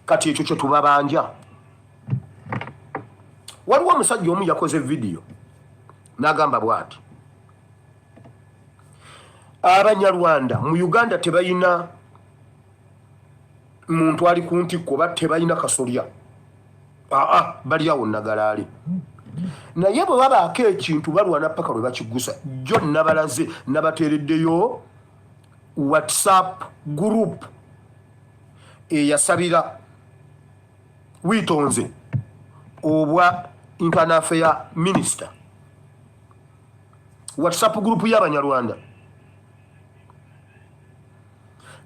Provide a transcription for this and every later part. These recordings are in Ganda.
Kati ekyo kye tubabanja. Waliwo omusajja omu yakoze vidiyo n'agamba bw'ati, Abanyarwanda mu Uganda tebalina muntu ali ku ntikko oba tebalina kasolya, aa bali awo nagalaale, naye bwe babaako ekintu balwana paka lwe bakigusa. Jjo nabalaze, nabateereddeyo WhatsApp group eyasabira wiitonze obwa internal affair minister, WhatsApp group y'Abanyarwanda.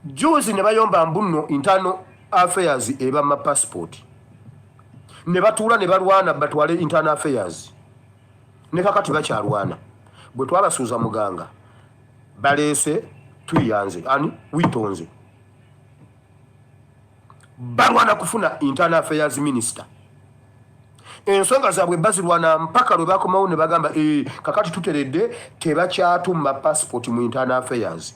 Juzi ne bayomba mbu nno internal affairs ebamma passport, ne batuula ne balwana batwale internal affairs, ne kakati bakyalwana. Bwe twabasuuza muganga baleese tuyanze ani witonze, balwana kufuna internal affairs minister. Ensonga zaabwe bazirwana mpaka lwe bakomawo ne bagamba e, kakati tuteredde, tebakyatumma passport mu internal affairs.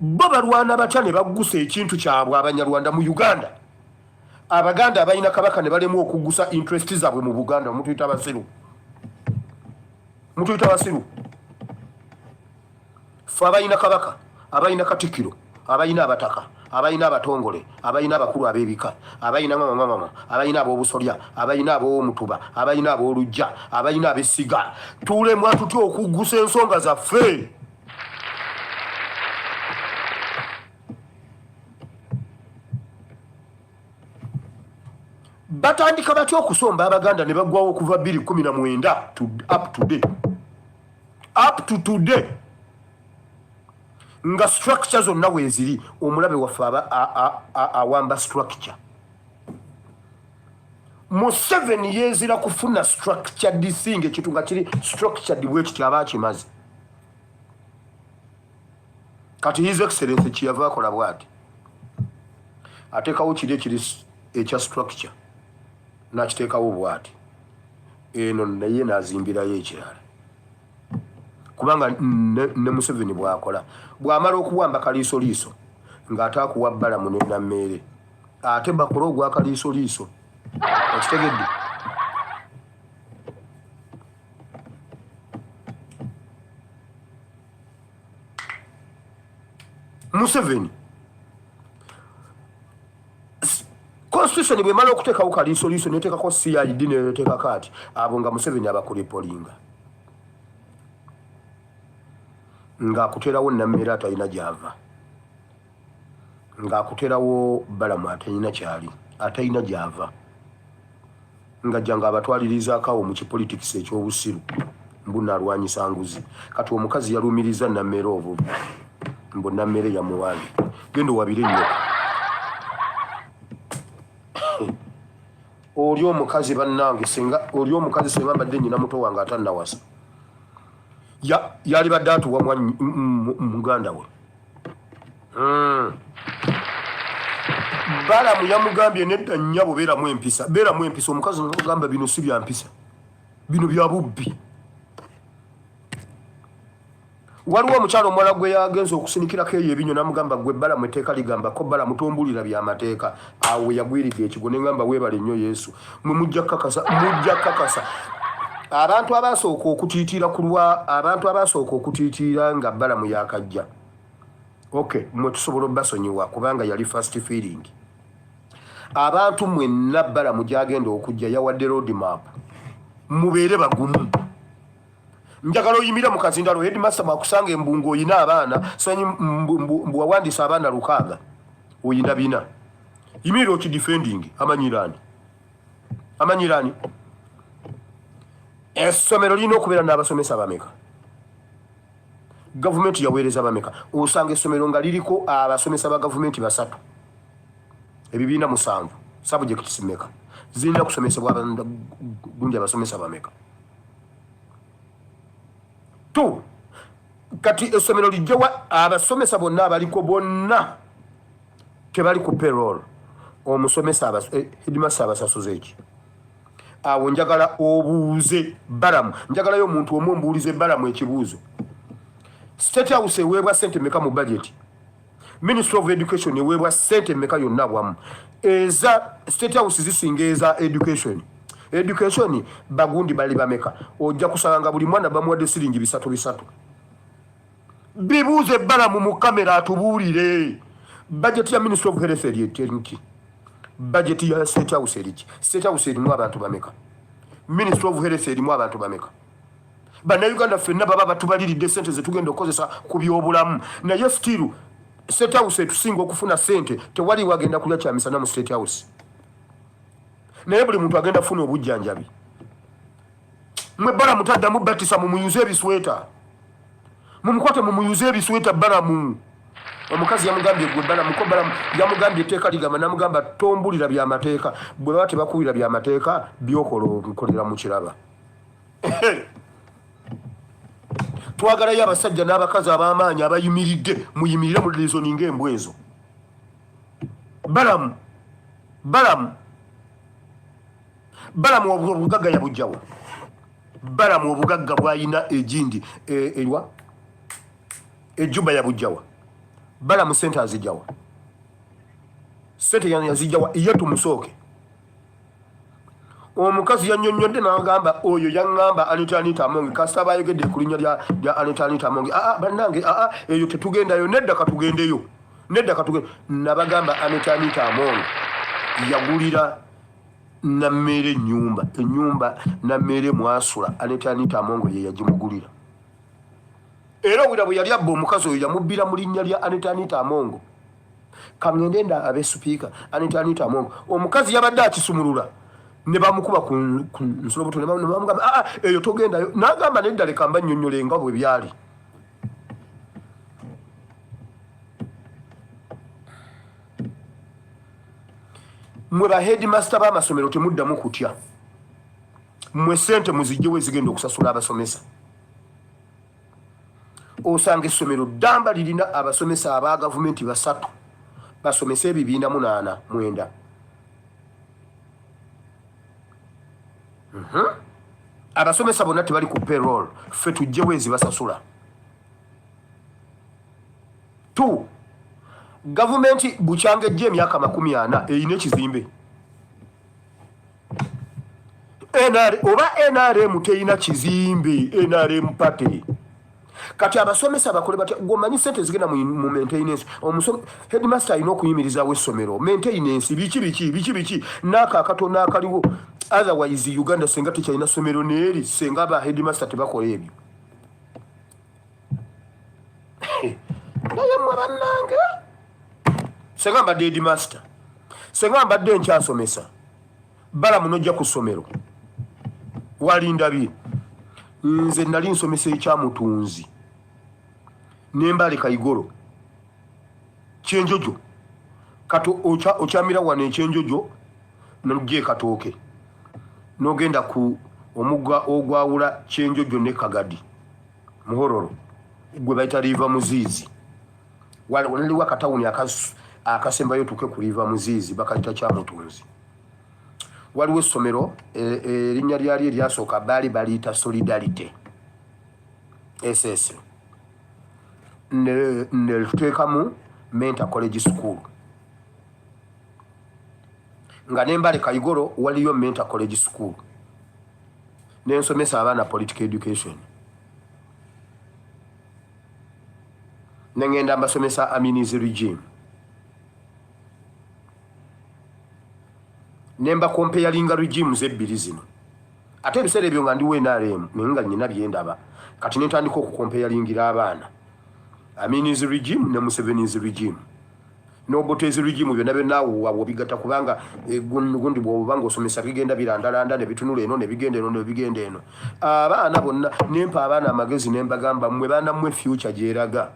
Bo balwana batya ne baggusa ekintu kyabwe Abanyarwanda mu Uganda? Abaganda abalina Kabaka ne balemu okuggusa interest zaabwe mu Buganda. Mutuyita basiru, mutuyita basiru. Fe abalina Kabaka, abalina Katikiro, abalina abataka, abalina abatongole, abalina abakulu ab'ebika, abalina mamamamama, abalina ab'obusolya, abalina ab'omutuba, abalina ab'olujja, abalina ab'essiga, tulemwa tutya okuggusa ensonga zaffe? Batandika batya okusomba Abaganda ne bagwawo okuva 219 to up to day, up to today, nga structure zonna weeziri? Omulabe waffe aba awamba structure. Museveni yeezira kufuna structured thing, ekintu nga kiri structured bwekiti aba akimaze. Kati His Excellence kyeyava akola bwati, ateekawo kiri ekiri ekya structure, nakiteekawo bwati eno, naye nazimbirayo ekirala, kubanga ne Museveni bwakola, bwamala okuwamba Kaliisoliiso ng'ate akuwa Balamu ne Nammeere, ate bakole ogwa Kaliisoliiso. Okitegedde? Museveni constitution bwemala okuteekawo Kaliisoliiso, neteekako CID, neteekako ati abo nga Museveni abakulipolinga, ng'akuterawo Nammeera atalina gyava, ng'akuterawo Balamu atalina kyali, atalina gyava, ng'ajja ng'abatwalirizaako awo mu kipolitikisi ekyobusiru, mbu nalwanyisa nguzi. Kati omukazi yalumiriza Nammeere obubi, mbu Nammeere yamuwambye. Genda owabire ennyoko oli omukazi. Bannange, singa oli omukazi, singa mbadde nyina muto wange atannawasa, yalibadde atuwa muganda we. Balamu yamugambye, nedda nnyabo, beeramu empisa, beeramu empisa. Omukazi nagamba, bino si bya mpisa, bino bya bubbi. Waliwo omukyalo omuwala gwe yagenza okusinikirako eyo ebinyo, namugamba, gwe Balamu, etteeka ligamba ko. Balamu, tombulira byamateeka. Awo we yagwiridde ekigo, neŋamba, weebale nnyo Yesu. Mwe mujja kukakasa, mujja kukakasa. Abantu abasooka okutiitiira ku lwa abantu abasooka okutiitiira nga Balamu yakajja, okay, mwe tusobola obbasonyiwa kubanga yali first feeling. Abantu mwenna Balamu gyagenda okujja yawadde road map, mubeere bagumu. Njagala oyimire mu kazindalo, headmaster mwakusanga embungu, oyina abaana sanyi mbu wawandiisa abaana 600, oyina 400. Yimirira okidefending. Amanyirani, amanyirani. Essomero lirina okubeera n'abasomesa bameka? Gavumenti yaweereza bameka? Osanga essomero nga liriko abasomesa ba gavumenti basatu, ebibiina 7, subjects meka zirina kusomesebwa gundi, abasomesa bameka? Tu kati essomero lijjawa abasomesa bonna abaliko bonna tebali ku payroll? Omusomesa, headmaster abasasuza eki? Awo njagala obuuze Balamu, njagalayo omuntu omu ombuulize Balamu ekibuuzo. State House eweebwa sente meka mu budget? Ministry of Education eweebwa ssente mmeka yonna wamu? Eza State House zisinga eza education. Education bagundi bali bameka? Ojja kusanga nga buli mwana bamuwadde siringi bisatu bisatu. Bibuuze Balamu mu kamera atubuulire. Budget ya Ministry of Health eri eterinki? Budget ya State House eriki? State House erimu abantu bameka? Ministry of Health erimu abantu bameka? Bannayuganda ffenna baba batubaliridde sente zetugenda okukozesa ku byobulamu, naye still State House etusinga okufuna sente. Tewaliwo agenda kulya kyamisana mu State House, naye buli muntu agenda kufuna obujjanjabi. Mwe Balamu taddamu batisa, mumuyuze ebisweta, mumukwate mumuyuze ebisweta. Balamu omukazi yamugambye, gwe Balamu ko Balamu yamugambye etteeka ligamba, namugamba tombulira byamateeka. Bwe baba tebakuwulira byamateeka, byokola okolera mu kiraba. Twagalayo abasajja n'abakazi ab'amaanyi abayimiridde. Muyimirire mu reasoning embwa ezo. Balamu, Balamu, Balamu, obugagga yabugjawa? Balamu obugagga bwayina egindi erwa ejuba yabugjawa? Balamu sente azijjawa? Sente yazijjawa? Ye tumusooke. Omukazi yannyonnyodde n'agamba, oyo yaŋŋamba Anita, Anita Amongi, kasita bayogedde ku linnya lya Anita, Anita Amongi. Aa, bannange, aa, eyo tetugendayo. Nedda, katugendeyo. Nedda, katugende. Nabagamba Anita, Anita Amongi yagulira Nammeere ennyumba. Ennyumba Nammeere mwasula, Anita, Anita Amongo ye yagimugulira. Era owira bwe yali abba omukazi oyo, yamubbira mu linnya lya Anita, Anita Amongo. Kaŋŋende nda abe sipiika Anita, Anita Amongo. Omukazi yabadde akisumulula ne bamukuba ku nsulobuto ne bamugamba, aa, eyo togendayo. N'agamba, nedda, leka mbannyonnyole nga bwe byali. Mwe ba headmaster b'amasomero, temuddamu kutya. Mwe sente muzijjewo ezigenda okusasula abasomesa. Osanga essomero ddamba lirina abasomesa aba gavumenti basatu, basomese ebibiina munaana mwenda. Abasomesa bonna tebali ku payroll. Ffe tujjewo ezibasasula. Two, gavumenti bukyanga ejja emyaka 40 erina ekizimbe NR, oba NRM terina kizimbe, NRM party. Kati abasomesa bakole batya? Gwomanyi sente zigenda mu maintenance. Headmaster alina okuyimirizaawo essomero, maintenance, biki biki biki biki, naako akatono akaliwo. Otherwise Uganda senga tekyalina ssomero neeri, senga ba headmaster tebakola ebyo. Naye mmwe bannange, senga mbadde headmaster, senga mbadde nkyasomesa, Balamu nojja ku ssomero walindabye. Nze nali nsomesa ekyamutunzi nembale Kaigolo Kyenjojo. Kati okyamira wano ekyenjojo nojja ekatooke, nogenda ku omugga ogwawula Kyenjojo ne Kagadi Muhororo gwe bayita River Muziizi. Waliwo akatawuni akasembayo tuke ku River Muziizi, bakayita Kyamutunzi. Waliwo essomero, erinnya lyali eryasooka baali baliyita Solidarity SS, netuteekamu Mentor College School. Nga nembale Kaigoro waliyo Mentor College School, nensomesa abaana political education, nengenda mbasomesa Amin's regime, nemba comparinga regimes ebbiri zino. Ate ebiseera ebyo nga ndiwo NRM, naye nga nyina byendaba. Kati nentandika okucomparingira abaana Amin's regime ne Museveni's regime n'Obote's regime, byonna byonna wobigatta, kubanga eh, gundi bwoba nga osomesa bigenda birandalanda ne bitunula eno ne bigenda eno ne bigenda eno. Abaana bonna nempa abaana amagezi, nembagamba, mmwe baana mmwe, future gyeraga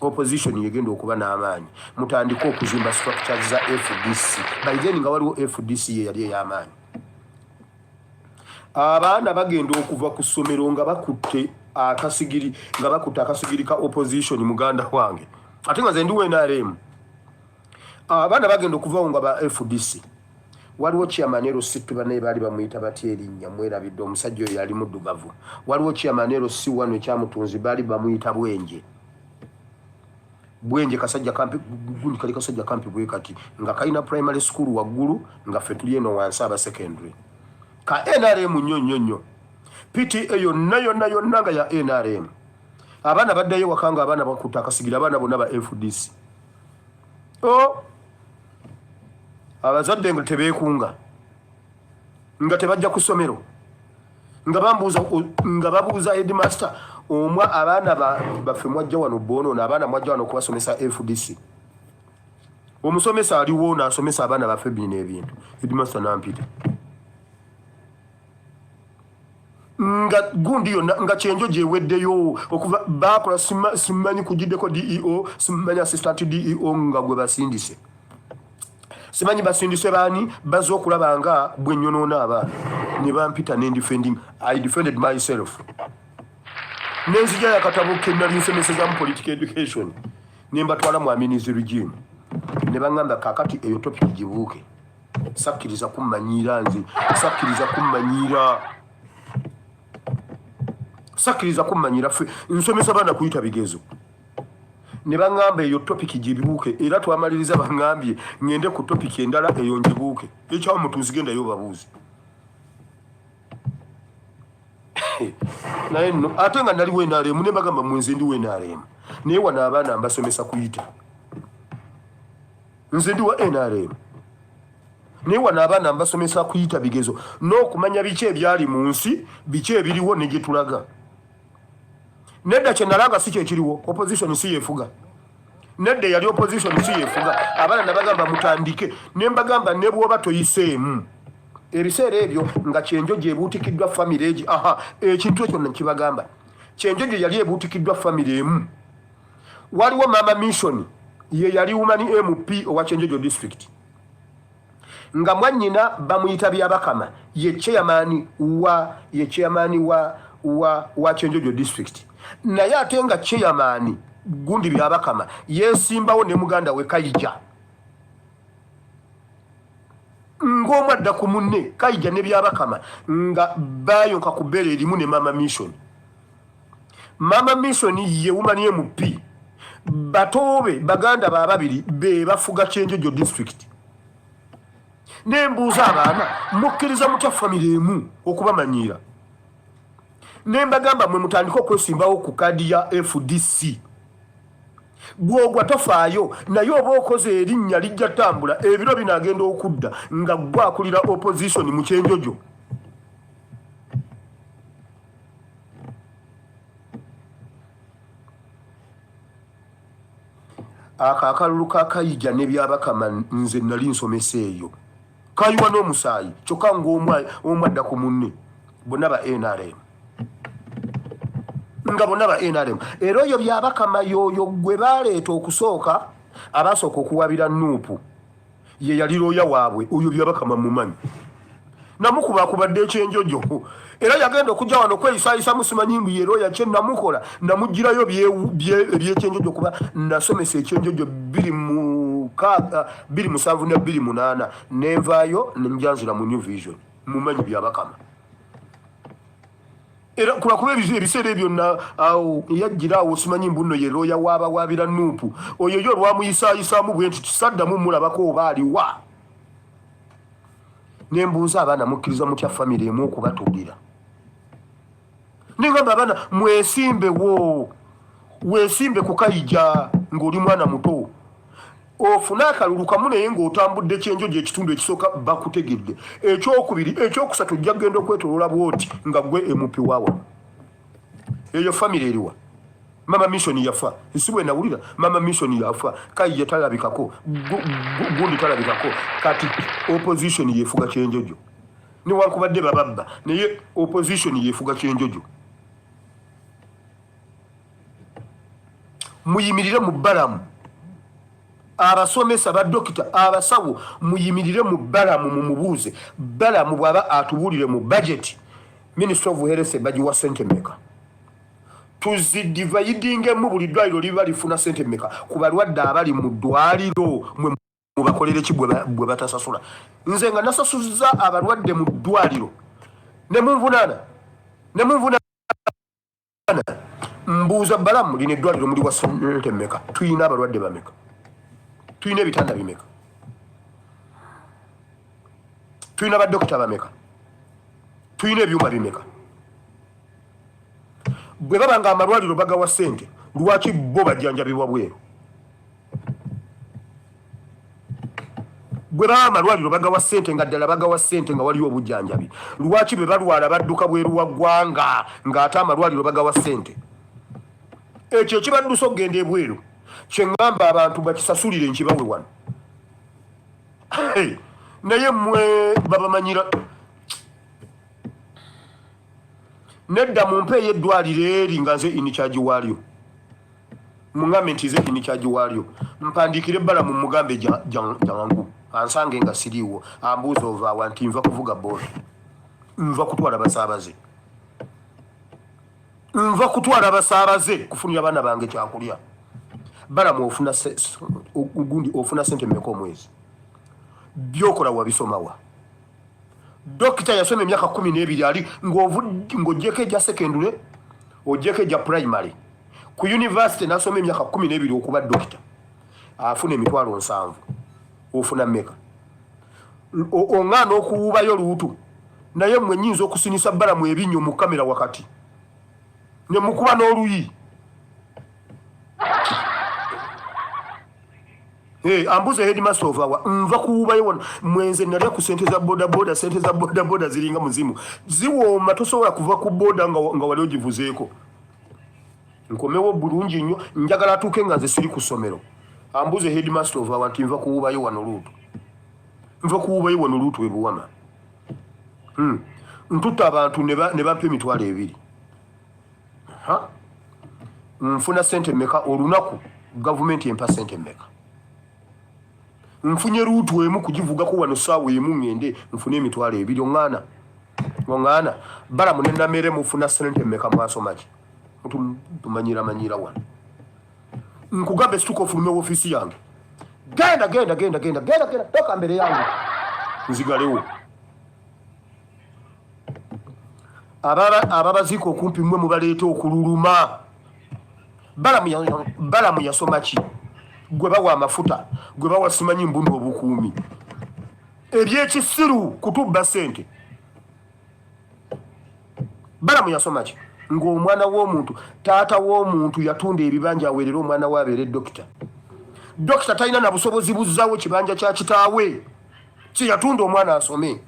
opposition yegenda okuba n'amaanyi. Mutandike okuzimba structures za FDC. By then nga waliwo FDC ye yali ey'amaanyi. Abaana bagenda okuva ku ssomero nga bakutte akasigiri, nga bakutte akasigiri ka opposition. Muganda wange, ate nga nze ndiwo NRM, abaana bagenda okuvawo nga ba FDC. Waliwo chairman LC, banaye baali bamuyita batya erinnya? Mwerabidde. Omusajja oyo yali muddugavu. Waliwo chairman LC wano ekyamutunzi, baali bamuyita Bwenje. Bwenje kasajja kampi, gundi kali kasajja kampi bwe kati, nga kalina primary school waggulu, nga ffe tuli eno wansi aba secondary. Ka NRM nnyo nnyo nnyo. PTA yonna yonna yonna nga ya NRM. Abaana baddayo waka nga abaana bakutte akasigira, abaana bonna ba FDC. Oh! Abazadde nga tebeekunga, nga tebajja ku ssomero, nga bambuuza, nga babuuza headmaster omwa, abaana baffe mwajja wano boonoona, abaana mwajja wano okubasomesa FDC. Omusomesa aliwo n'asomesa abaana baffe bino ebintu. Headmaster nampita nga gundi yonna nga kyenjo gyeweddeyo okuva bakola, simanyi kugiddeko DEO, simanyi assistant DEO nga gwe basindise, simanyi basindise baani, baze okulaba nga bwe nyonoona abaana ne bampita ne defending. I defended myself nenzija yakatabo ke nali nsomesezamu political education ne mbatwala mu Amin's regime ne baŋŋamba kaakati eyo topic gibuuke. Sakkiriza kummanyiira, nze sakkiriza kummanyiira, sakkiriza kummanyiira. Ffe nsomesa baana kuyita bigezo ne baŋŋamba eyo topic gibuuke, era twamaliriza baŋŋambye ŋŋende ku topic endala, eyo ngibuuke. Ekyawo mutuuzi gendayo babuuzi. Naye nno ate nga nali WNRM ne bagamba mwenze ndi WNRM, naye wano abaana mbasomesa kuyita. Nze ndi wa NRM, naye wano abaana mbasomesa kuyita bigezo n'okumanya biki ebyali mu nsi, biki ebiriwo ne gye tulaga. Nedda, kye nalanga si kyekiriwo. Opposition si yefuga. Nedda, eyali opposition si yefuga. Abaana nabagamba mutandike, ne mbagamba ne bw'oba toyiseemu ebiseera ebyo nga kyenjo gyebuutikiddwa famire egi. Aha, ekintu ekyo nakibagamba, kyenjo gye yali ebuutikiddwa famire emu. Waliwo Mama Mission, ye yali woman MP owa Kyenjojo district, nga mwannyina bamuyita Byabakama, ye chairman wa ye chairman wa Kyenjojo district. Naye ate nga chairman gundi Byabakama yesimbawo ne muganda we Kaija, ng'omu adda ku munne. Kaija ne Byabakama nga bayonka ku bbeere erimu ne Mama Mission. Mama Mission ye woman MP, batoobe baganda ba babiri be bafuga Kyenjojo district. Nembuuza abaana, mukkiriza mutya famire emu okubamanyiira? Ne mbagamba mwe mutandike okwesimbawo ku kaadi ya FDC. Bw'ogwa tofaayo, naye oba okoze erinnya lijja tambula. Ebiro binaagenda okudda nga gwe akulira opposition mu Kyenjojo. Ako akalulu ka Kayija ne Byabakama, nze nali nsomesa eyo, kayiwa n'omusaayi, kyokka ng'omu adda ku munne, bonna ba NRM, nga bonna ba NRM. Era oyo Byabakama yoyo gwe baleeta okusooka, abasooka okuwabira NUP, ye yali looya waabwe. Oyo Byabakama mumanyi, namukuba akubadde ekyenjojo, era yagenda okujja wano kweyisayisamu, simanyi mbu ye looya. Kye namukola, namugirayo ebyekyenjojo, kuba nasomesa ekyenjojo 2007 ne 2008, nenvaayo nenjanzira mu New Vision. Mumanyi Byabakama, era kulakuba ebiseera ebyo awo yajjira awo, simanyi mbu nno ye looya waabawabira NUP. Oyo yo olwamuyisayisaamu bwe nti kisaddamu mulabako oba aliwa. Nembuuza abaana, mukkiriza mutya famire emu okubatuulira? Nengamba abaana mwesimbewo, weesimbe ku Kayija ng'oli mwana muto, ofune akalulu kamu, naye ng'otambudde Kyenjojo ekitundu ekisooka bakutegedde, ekyokubiri, ekyokusatu, ojja kugenda okwetoloola bwoti nga gwe MP wawa. Eyo famire eriwa? Mama Mission yafa, si bwe nawulira? Mama Mission yafa, Kayija talabikako, gundi talabikako. Kati opposition yefuga Kyenjojo, newankubadde bababba, naye opposition yefuga Kyenjojo. Muyimirire mu Balamu, abasomesa, badokita, abasawo, muyimirire mu Balamu, mumubuuze Balamu bw'aba atubuulire mu budget, Minister of Health bagiwa sente meka, tuzidividingemu, buli ddwaliro liba lifuna sente meka, ku balwadde abali mu ddwaliro mwe mubakolere ki bwe batasasula? Nze nga nasasuza abalwadde mu ddwaliro ne munvunaana, ne munvunaana. Mbuuza Balamu, lino eddwaliro muli wa sente mmeka? Tulina abalwadde bameka? Tulina ebitanda bimeka? Tulina badokita bameka? Tulina ebyuma bimeka? Bwe baba nga amalwaliro bagawa sente, lwaki bo bajjanjabibwa bweru? Bwe baba amalwaliro bagawa sente, nga ddala bagawa sente, nga waliyo obujjanjabi, lwaki bwe balwala badduka bweru wa ggwanga ng'ate amalwaliro bagawa sente? Ekyo ekibaddusa okugenda ebweru kye ŋŋamba abantu bakisasulire, nkibawe wano. Naye mmwe babamanyira nedda. Mumpe eddwaliro eri nga nze in charge waalyo, muŋambe nti nze in charge waalyo, mpandiikire Balamu, mugambe jangu ansange nga siriiwo, ambuuza ovaawa, nti nva kuvuga booda, nva kutwala basaabaze, nva kutwala basaabaze kufunira baana bange kyakulya. Balamu, ofuna gundi, ofuna sente mmeka omwezi? Byokola wabisomawa? Dokita yasoma emyaka 12 ali ng'ogyeko egya secondary, ogyeko egya primary, ku university nasoma emyaka 12 okuba dokita, afuna 700,000. Ofuna mmeka? Oŋŋaana okuwuubayo luutu, naye mmwe nyinza okusinisa Balamu ebinnyo mu kamera wakati ne mukuba n'oluyi. Hey, ambuze headmaster ovawa, nva kuwubayo wano. Mwenze nalya ku sente za boda boda. Sente za boda boda ziringa muzimu, ziwooma, tosobola kuva ku boda nga wali ogivuzeeko. Nkomewo bulungi nnyo, njagala atuuke nga nze siri ku ssomero, ambuze headmaster ovawa, nti nva kuwubayo wano luutu, nva kuwubayo wano luutu ebuwama. Ntutta abantu ne bampa 20,000. Nfuna sente mmeka olunaku? Gavumenti empa sente mmeka? Nfunye ruutu emu kugivugako wano saawa emu, ŋŋende nfune 20,000. Oŋŋaana, oŋŋaana. Balamu ne Namere, mufuna sente mmeka? Mwasoma ki? Tumanyira manyira wano. Nkugambe, situka ofulume ofiisi yange. Genda, genda, genda, genda, genda, genda, toka mbere yange nzigalewo. Ababaziika okumpi mmwe mubaleeta okululuma. Balamu yasoma ki? Gwe bawa amafuta, gwe bawa simanyi mbuna obukuumi, ebyekisiru kutubba sente. Balamu yasoma ki? Ng'omwana w'omuntu, taata w'omuntu yatunda ebibanja aweerere omwana we abeere dokita. Dokita talina na busobozi buzzaawo kibanja kya kitaawe kyeyatunda omwana asome.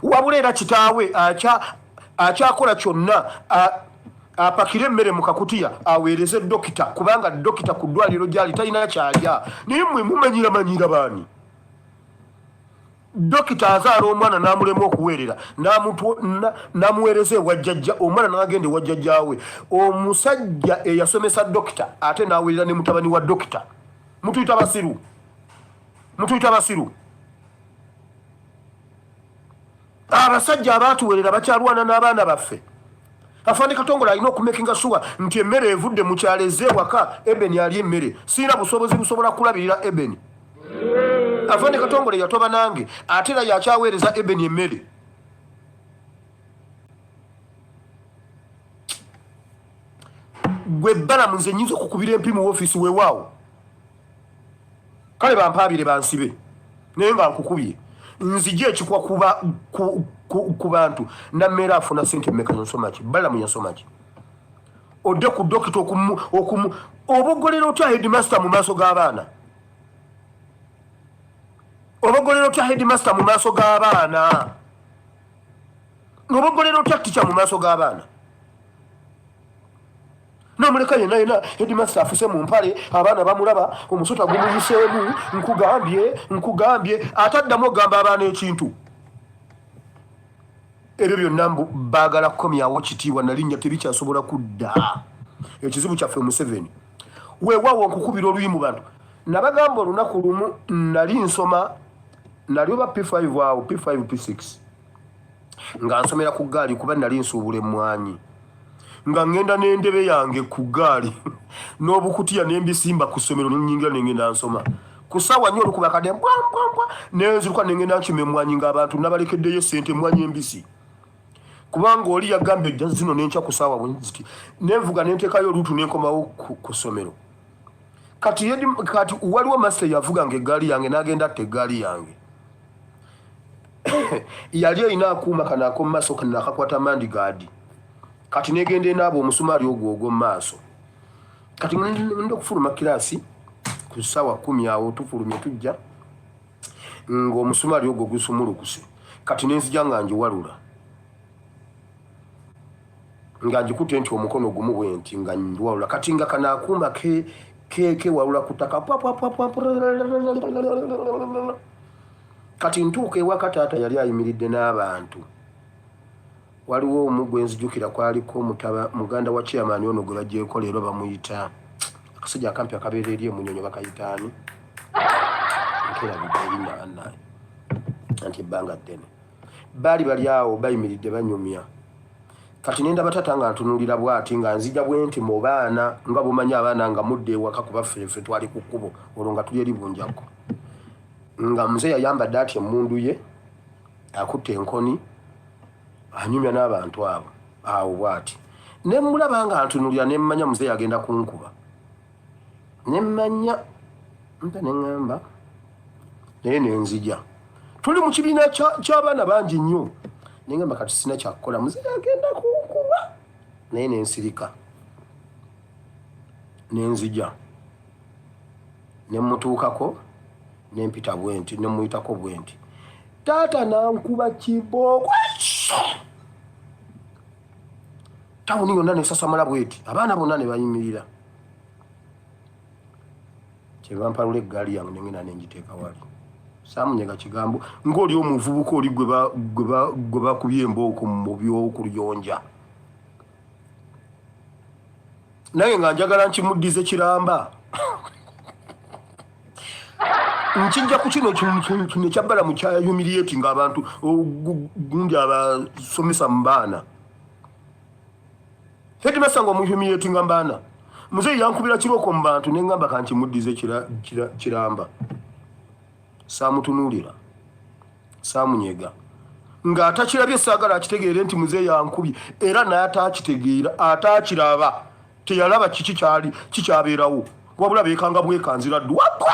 Wabula era kitaawe akyakola kyonna apakire emmere mu kakutiya aweereze dokita, kubanga dokita ku ddwaliro gyali talina kyalya. Naye mmwe mumanyira manyira baani? Dokita azaala omwana n'amulema okuweerera, n'amuweereza ewa jjajja, omwana n'agenda ewa jjajjaawe, omusajja eyasomesa dokita, ate n'aweerera ne mutabani wa dokita. Mutuyita basiru, mutuyita basiru. Abasajja abaatuweerera bakyalwana n'abaana baffe. Afande Katongole alina okumakinga sure nti emmere evudde mu kyalo ezze ewaka, Ebeni ali emmere. Sirina busobozi busobola kulabirira Ebeni. Afande Katongole yatoba nange, ate era yakyaweereza Ebeni emmere. Gwe Balamu, nze nyinza okukubira empi mu ofiisi weewaawo, kale bampaabire bansibe, naye nga nkukubye nzije ekikwa ku bantu. Nammeera afuna sente mmeka? Yasoma ki? Balamu yasoma ki? Odde ku dokita okumu obogolera otya headmaster mu maaso g'abaana? Obogolera otya headmaster mu maaso g'abaana? Obogolera otya tica mu maaso g'abaana? Nomuleka yena yena, headmaster afuse mu mpale, abaana bamulaba, omusota gumuyiseemu. Nkugambye, nkugambye, ate addamu okugamba abaana ekintu ebyo byonna. Mbu baagala kukomyawo kitiibwa nalinnya, tebikyasobola kudda. Ekizibu kyaffe Museveni. Weewaawo nkukubira oluyi mu bantu. Nabagamba olunaku lumu nali nsoma, nali oba P5 awo, P5, P6, nga nsomera ku ggaali, kuba nali nsuubula emmwanyi, nga ŋŋenda n'endebe yange ku ggaali n'obukutiya nembisimba ku ssomero, nenyingira nengenda nsoma. Ku ssaawa nnyo olukuba akadde mbwambwambwa, nenziruka nengenda nkima emmwanyi, ng'abantu nabalekeddeyo sente, emmwanyi embisi. Kubanga oli yagambye ojja zino nenkya ku saawa bweziti, nenvuga nenteekayo oluutu nenkomawo ku ssomero. Kati kati waliwo master yavuganga eggaali yange n'agenda atta eggaali yange. Yali erina akuuma kano ak'omu maaso kano akakwata mandigaadi, kati negenda enaaba omusumaali ogwo ogw'omu maaso. Kati ngenda okufuluma kiraasi ku ssaawa 10 awo, tufulumye tujja ng'omusumaali ogwo gusumulukuse. Kati nenzija nga ngiwalula nga ngikute nti omukono gumu bwe nti nga ngiwalula. Kati nga kano akuuma kewalula ku ttaka. Kati ntuuka ewaka, taata yali ayimiridde n'abantu. Waliwo omu gwe nzijukira, kwaliko mutaba muganda wa chairman ono gwe bagyeko leero, bamuyita akasajja akampi akabeera eri emunyonyo, bakayitaani nkerabidde erinnya bannaye, anti ebbanga ddene. Baali bali awo bayimiridde banyumya. Kati nendaba taata nga ntunuulira bwati nga nzija bwe nti mu baana, nga bumanyi abaana nga mudda ewaka, kuba ffe twali ku kkubo olwo nga tuli eri Bunjakko, nga muze yayambadde ati emmundu ye, akutte enkoni, anyumya n'abantu abo awo bwati. Nemulaba nga ntunulira, nemmanya muze yagenda kunkuba. Nemmanya mpe neŋŋamba naye nenzija. Tuli mu kibiina ky'abaana bangi nnyo, neŋŋamba kati sina kyakukola, muze yagenda kunkuba, naye nensirika nenzija nemutuukako, nempita bwenti, nemuyitako bwenti, taata nankuba kibooko, tawuni yonna nesasamala bweti, abaana bonna ne bayimirira. Kyebampanula eggaali yange nengenda nengiteeka wali. Saamunyega kigambo, ng'oli omuvubuka oli gwe bakubye embooko mu byokuluyonja, naye nga njagala nkimuddize kiramba. Nkijja ku kino kino ekyabbala mu kya humiliating abantu, gundi abasomesa mu baana, headmaster nga omuhumiliatinga mu baana. Muzeeyi yankubira kibooko mu bantu, neŋŋamba kankimuddize kiramba. Saamutunuulira, saamunyega, ng'atakirabye saagala akitegeere nti muzeeyi ankubye, era n'ataakitegeera, ataakiraba, teyalaba kiki kyali kikyabeerawo, wabula beekanga bwekanzira ddwagwe.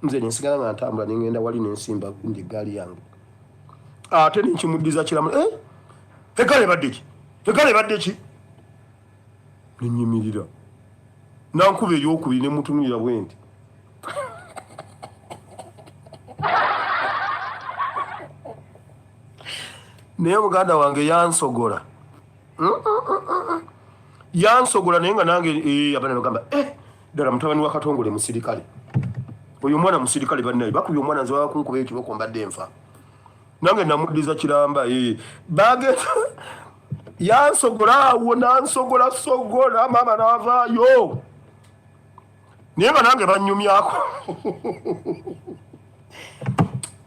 Nze nensigala nga ntambula, nengenda wali nensimba gundi eggaali yange, ate nenkimuddiza kiramu. Eh? Eggaali ebadde ki? Eggaali ebadde ki? Nenyimirira, nankuba eyokubiri, nemutunulira bwe nti. Naye muganda wange yansogola, yansogola, naye nga nange eh, abaana bagamba eh, ddala mutabani wa Katongole musirikale, oyo omwana musirikale. Bannaye bakubye omwana, nze babakunkuba ekiboko mbadde nfa. Nange namuddiza kiramba eh. Bagenda yansogola awo, nansogola sogola, maama navaayo, naye nga nange banyumyako.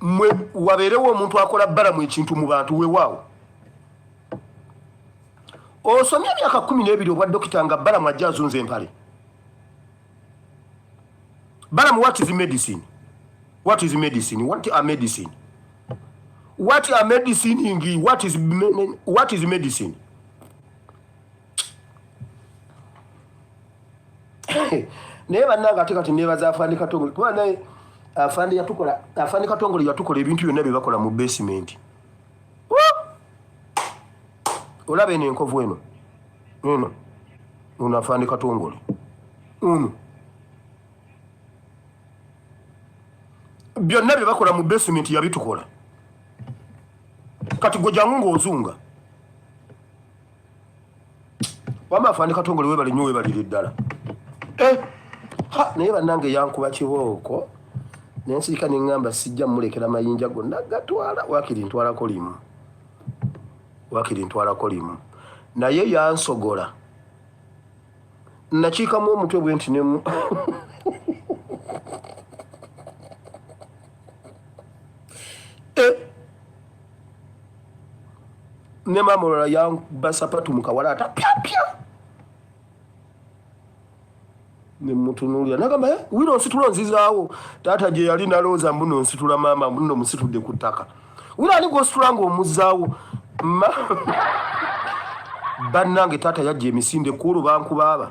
Mwe wabeerewo omuntu akola bbalamu ekintu mu bantu. Weewaawo osomye emyaka 12 obwa dokita, nga bbalamu ajja azunza empale. Balamu, what is medicine? What is medicine? What are medicine? What are medicining? What is medicine? Naye bannange, ate kati nebaza afande Katongole, kuba naye afande yatukola, afande Katongole yatukola ebintu byonna bye bakola mu basement. Olaba eno enkovu eno eno, ono afande Katongole ono, byonna bye bakola mu basement yabitukola. Kati gwe jangu ng'ozunga. Wama afande Katongole, webale nnyo, webalire ddala. Eh, ha, naye bannange yankuba kibooko, nensirika, neŋŋamba sijja mulekera mayinja gonna gatwala, waakiri ntwalako limu, waakiri ntwalako limu. Naye yansogola, nakiikamu omutwe bwe nti nemu eh. Ne maama olala yankuba sapatu mu kawalaata pyapya, nemutunuulira, nagamba, eh, wira onsitula onzizaawo taata gye yali. Nalowooza mbuno nsitula maama, mbuno musitudde ku ttaka. Wira ani gwositula ng'omuzzaawo? Ma bannange taata yajja emisinde kwolwo bankubaaba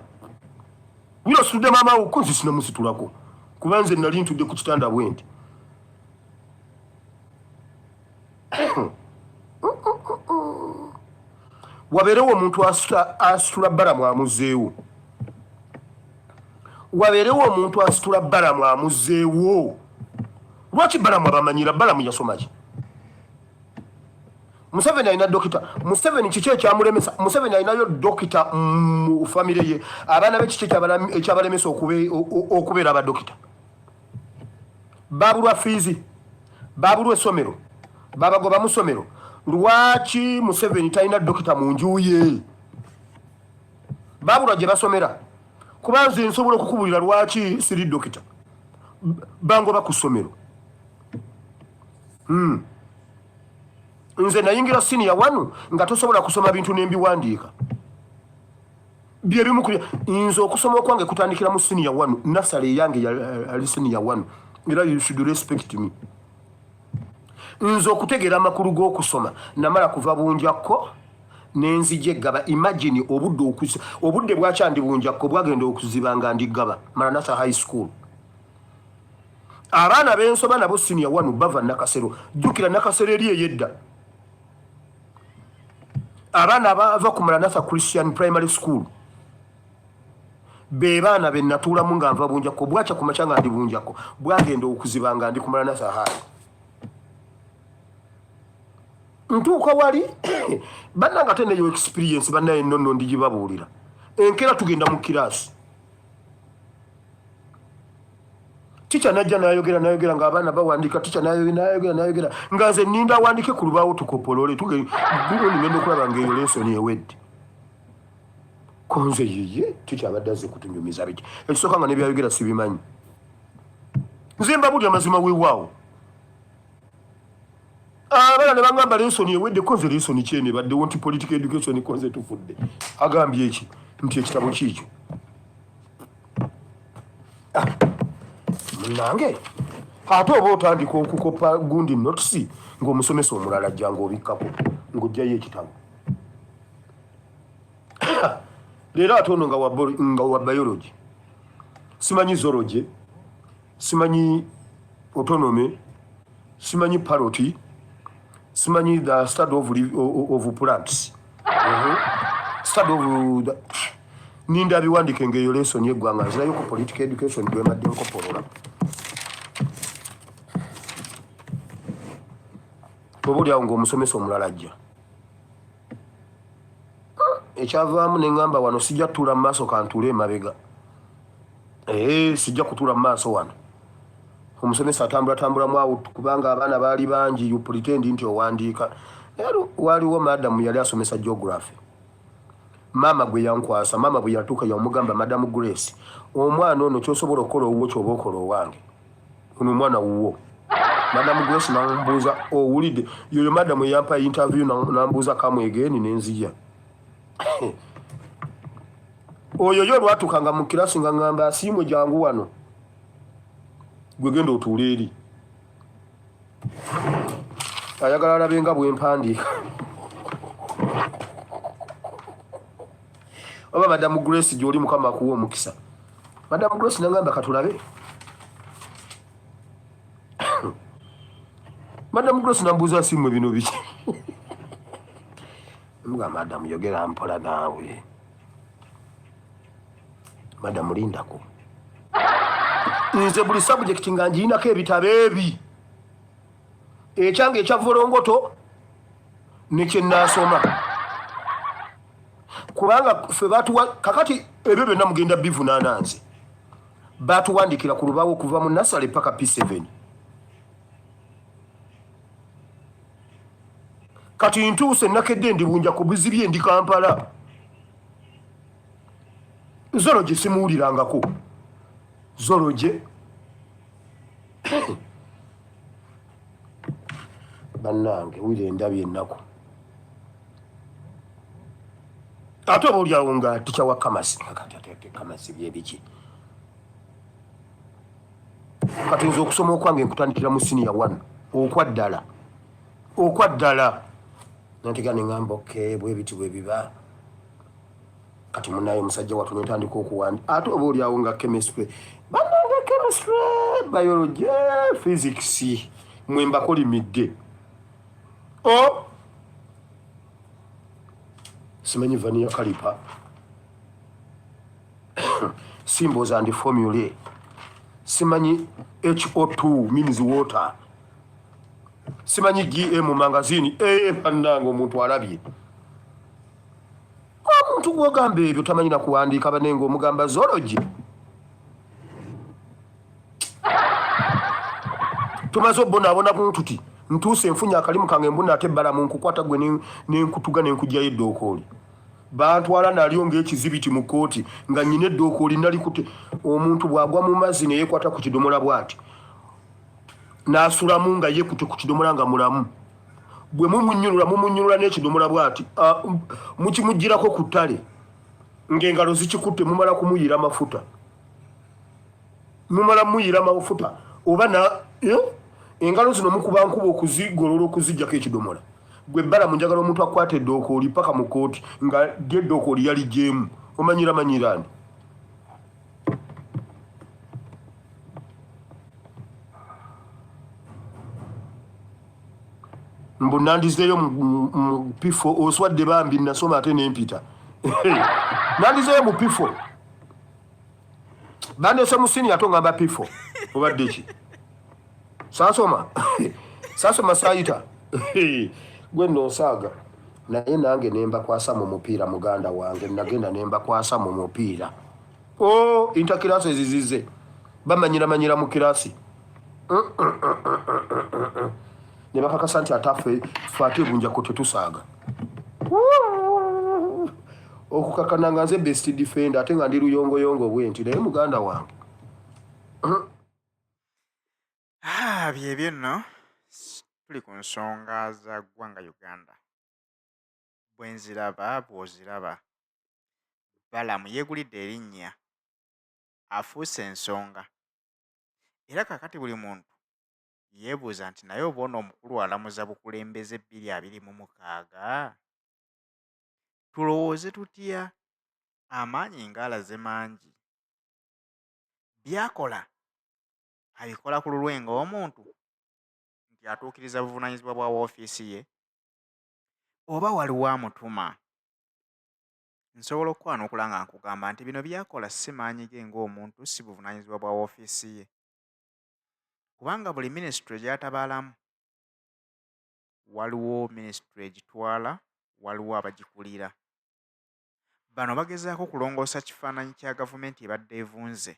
wira ositudde maama wo ko nze sinamusitulako kuba nze nali ntudde ku kitanda bwenti. Wabeerewo omuntu asitula Balamu amuzzeewo. Wabeerewo omuntu asitula Balamu amuzzeewo. Lwaki Balamu abamanyira? Balamu yasoma ki? Museveni alina dokita. Museveni kiki ekyamulemesa? Museveni alinayo dokita mu famire ye. Abaana be kiki ekyabalemesa okubeera abadokita? Babulwa fiizi, babulwa essomero, babagoba mu ssomero. Lwaki Museveni talina dokita mu nju ye? Babulwa gye basomera. Kuba nze nsobola okukubulira lwaki siri dokita. Bangoba ku ssomero. Nze nayingira siniya wanu nga tosobola kusoma bintu nembiwandiika. Byebimu ku nze okusoma okwange kutandikira mu siniya wanu. Nasale eyange yali siniya wanu, era you should respect me. Nze okutegeera amakulu g'okusoma namala kuva Bunjakko nenzija eggaba. Imagine obudde okusa obudde bwakya ndi Bunjakko, bwagenda okuziba nga ndi Ggaba, Maranatha High School. Abaana bensoma nabo siniya wanu bava Nakasero. Jjukira Nakasero eri eyedda. Abaana abava ku Maranatha Christian Primary School be baana be natuulamu nga nva Bunjakko. Bwakya ku makya nga ndi Bunjakko, bwagenda okuziba nga ndi ku Maranatha High. Ntuuka wali bannange ate neyo experience bannaye nonno ndigibabuulira. Enkeera tugenda mu kiraasi, tica najja nayogera nayogera nga abaana bawandiika. Tica nayogera nayogera nga nze ninda awandike ku lubaawo tukopolole. Ngenda okulaba nga eyo lesson ewedde. Konze yeye tica abadde azze kutunyumiza biki? Ekisooka nga nebyayogera sibimanyi. Nze mbabulya amazima, weewaawo. Abaana ne baŋŋamba lesson ewedde. Konze lesson kyene baddewo nti political education. Konze tufudde. Agambye eki? Nti ekitabo kiikyo. Ah, munange ate oba otandika okukopa gundi notes ng'omusomesa omulala ajja ng'obikkako ng'ojjayo ekitabo. Leero ate ono nga wa biology, simanyi zoology, simanyi autonomy, simanyi paroti, simanyi the study of plants, Study of the ninda biwandike ng'eyo lesson yeggwanga. Nzirayo ku political education gwe mbadde nkopolola. Oba oliawo ng'omusomesa omulala ajja. Ekyavaamu ne ŋŋamba wano sijja kutuula mu maaso, kantuule emabega. Ee, sijja kutuula mu maaso wano, omusomesa atambula tambulamu awo, kubanga abaana baali bangi. You pretend nti owandiika. Waliwo madamu yali asomesa geography, maama gwe yankwasa. Maama bwe yatuuka yamugamba, "Madamu Grace, omwana ono kyosobola okukola owuwo kyoba okola owange, ono omwana wuwo." Madamu Grace nambuuza, "Owulidde?" Yoyo madamu eyampa interview, nambuuza kamwegeni nenzija. Oyo yo olwatuukanga mu kirasi nga ŋŋamba, "Asiimwe, jangu wano, gwe genda otuule eri." Ayagala alabe nga bwempandiika. Oba Madamu Grace gyoli, Mukama akuwa omukisa. Madamu Grace nagamba, "Katulabe." Madamu Grace nambuuza, "Asiimwe, bino biki?" Mga, "Madamu, yogera mpola naawe. Madamu, lindako." Nze buli subject nga ngirinako ebitabo ebi, ekyange ekya volongoto nekyenaasoma, kubanga ffe batuwa. Kakati ebyo byonna mugenda bivunaana nze. Batuwandikira ku lubaawo okuva mu nursery paka P7. Kati ntuuse nakedde ndi Bunjako, buzibye ndi Kampala. Zoology simuwulirangako zoology. Bannange, wire endabye ennaku. Ate oba oliawo nga tica wa commerce, commerce byebiki? Kati nze okusoma okwange nkutandikira mu siniya one, okwaddala okwaddala. Nentega neŋamba okay, bwebiti bwebiba. Kati munaye omusajja watu nentandika okuwandi ate oba oliawo nga chemistry, banange, chemistry, biology, physics, mwe mbakolimidde. O simanyi vernier caliper, symbols and formulae, simanyi HO2 means water, simanyi GM magazine. Bannange, omuntu alabye omuntu gwogamba ebyo tamanyi nakuwandiika. Banenge omugamba zoology. Tumaze obonaabona kuntuti ntuuse nfunye akalimu kange mbuna ate ebbalamu nkukwata gwe nenkutuga nenkugjayo eddookooli. Bantwala nalyo ng'ekizibiti mu kkooti nga nyina eddookooli nalikute. Omuntu bw'agwa mu mazzi neyeekwata ku kidomola bw'ati n'asulamu nga yeekute ku kidomola nga mulamu, bwe mumunyulula mumunyulula n'ekidomola bw'ati mukimugirako ku ttale ng'engalo zikikutte. Mumala kumuyira mafuta, mumala muyira mafuta oba na eh? Engalo zino mukuba nkuba okuzigolola okuzijjako ekidomola. Gwe bbala munjagala omuntu akwata eddookooli paka mu kooti nga lyo eddookooli yaligyemu. Omanyira manyiraani? Mbu nandizeeyo mu P4. Oswadde bambi. Nasoma ate nempita. Nandizeeyo mu P4, bandese mu senior ate ongamba P4. Obadde ki? Saasoma, saasoma, saayita. Gwe nno nsaaga. Naye nange nembakwasa mu mupiira. Muganda wange, nagenda nembakwasa mu mupiira. O interclass ezizize bamanyira manyira mu kirasi ne bakakasa nti ate ffe ate ebunjako tetusaaga. Okukakana nga nze best defender ate nga ndi luyongoyongo bwe nti. Naye muganda wange. Ah, byebyo nno. Tuli ku nsonga za ggwanga Uganda. Bwe nziraba bw'oziraba, Balamu yeegulidde erinnya, afuuse ensonga, era kaakati buli muntu yeebuuza nti naye oba ono omukulu alamuza bukulembeze 2026? Tulowooze tutya? Amaanyi ng'alaze mangi. By'akola abikola ku lulwe ng'omuntu nti atuukiriza buvunaanyizibwa bwa woofiisi ye oba waliwo amutuma? Nsobola okukwanukula nga nkugamba nti bino by'akola si maanyi ge ng'omuntu, si buvunaanyizibwa bwa woofiisi ye. Kubanga buli minisitule gy'atabaalamu waliwo minisitule egitwala, waliwo abagikulira. Bano bagezaako kulongoosa kifaananyi kya gavumenti ebadde evunze.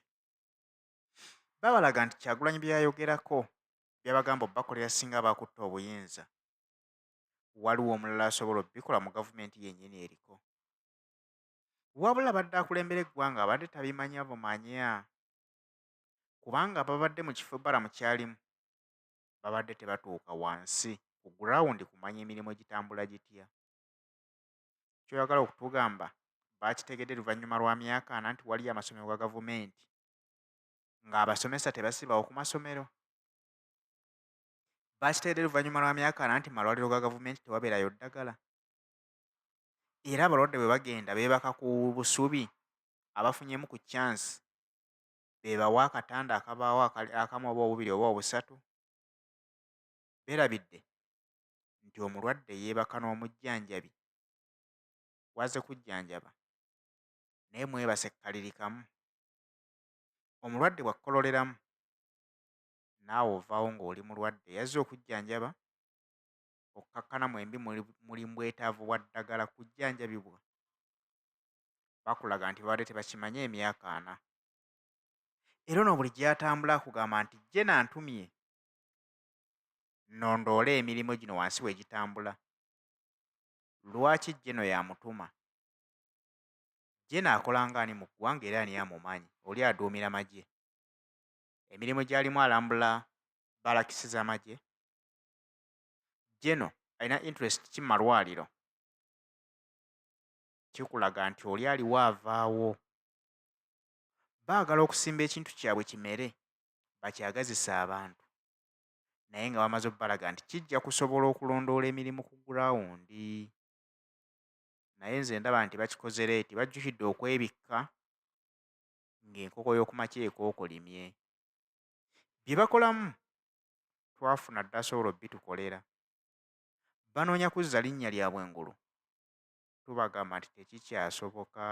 Babalaga nti Kyagulanyi bye yayogerako by'abagamba obbakolera singa aba akutte obuyinza, waliwo omulala asobola obbikola mu gavumenti yennyini eriko. Wabula abadde akulembera eggwanga abadde tabimanya bumanya kubanga ababadde mu kifo Balamu ky'alimu babadde tebatuuka wansi ku ground kumanya emirimu egitambula gitya. Ky'oyagala okutugamba baakitegedde luvannyuma lwa myaka ana nti waliyo amasomero ga gavumenti ng'abasomesa tebasibawo ku masomero? Baakitegedde luvannyuma lwa myaka ana nti mu malwaliro ga gavumenti tewabeerayo ddagala? Era abalwadde bwe bagenda beebaka ku busubi, abafunyemu ku chance be bawa akatanda akabaawo akamu oba obubiri oba obusatu? Beerabidde nti omulwadde yeebaka n'omujjanjabi w'azze kujjanjaba, naye mwebase kaliri kamu. Omulwadde bw'akukololeramu naawe ovaawo ng'oli mulwadde yazze okujjanjaba, okkakkana mwembi muli mu bwetaavu bwa ddagala kujjanjabibwa. Bakulaga nti babadde tebakimanyi emyaka ana. Era ono buli gy'atambula akugamba nti Jena antumye nnondoole emirimu gino wansi we gitambula. Lwaki Jeno y'amutuma? Jeno akola ng'ani mu ggwanga era ani amumanyi? Oli aduumira magye. Emirimu gy'alimu alambula balakisi z'amagye. Jeno alina interest ki mu malwaliro? Kikulaga nti oli aliwo avaawo. Baagala okusimba ekintu kyabwe kimere bakyagazise abantu. Naye nga bamaze obbalaga nti kijja kusobola okulondoola emirimu ku gulawundi. Naye nze ndaba nti bakikoze leeti, bajjukidde okwebikka ng'enkoko y'oku makya ekookolimye. Bye bakolamu twafuna dda asobola obbitukolera. Banoonya kuzza linnya lyabwe ngulu, tubagamba nti tekikyasoboka.